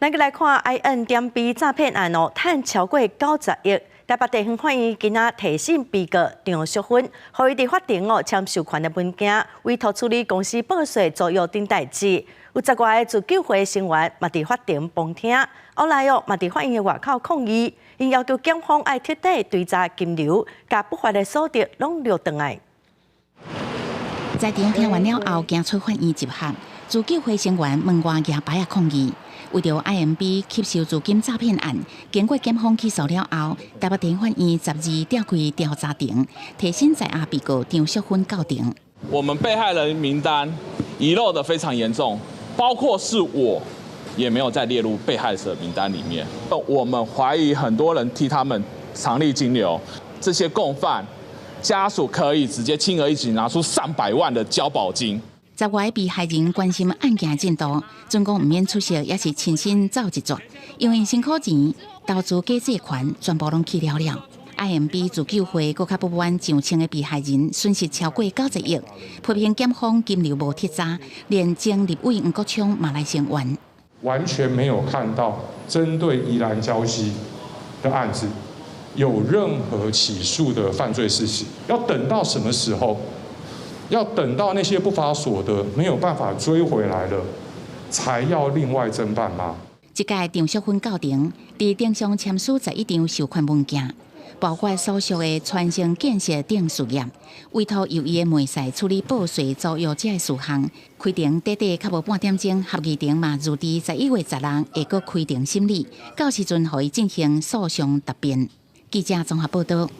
咱閣來看 IN.B 詐騙案哦，趁超過90億。台北地方法院今仔提審被告張淑芬，予伊佇法庭哦簽授權的文件，委託處理公司報稅、租約等代誌。有十外个自救會成員嘛佇法庭旁聽，後來哦嘛佇法院的外口抗議，𪜶要求檢方愛徹底追查金流，共不法的所得攏掠轉來。在場聽完了後，行出法院集合，自救會成員門外舉牌仔抗議。為著 IMB 吸收資金詐騙案，經過檢方起訴了後，台北地法院12調開調查庭，提審在押被告張淑芬到庭。我們被害人名單遺漏得非常嚴重，包括是我，也沒有在列入被害者名單裡面。我們懷疑很多人替他們藏匿金流，這些共犯家屬可以直接輕而易舉拿出上百萬的交保金。十外个被害人關心案件進度，準講毋免出席，抑是親身走一逝，因為辛苦錢、投資假借款全部攏去了了。IMB 自救會閣較不滿上千个被害人損失超過90億，批評檢方金流無徹查，連前立委黃國昌嘛來聲援。完全沒有看到針對宜蘭礁溪的案子有任何起訴的犯罪事實，要等到什麼時候？要等到那些不法所得沒有辦法追回來了，才要另外偵辦嗎？這屆張淑芬到庭，佇庭上簽署11張授權文件，包括所屬的傳承建設等事業，委託由伊的妹婿處理報稅、租約這个事項。開庭短短較無半點鐘，合議庭嘛預佇11月16會閣開庭審理，到時陣予伊進行訴訟答辯。記者綜合報道。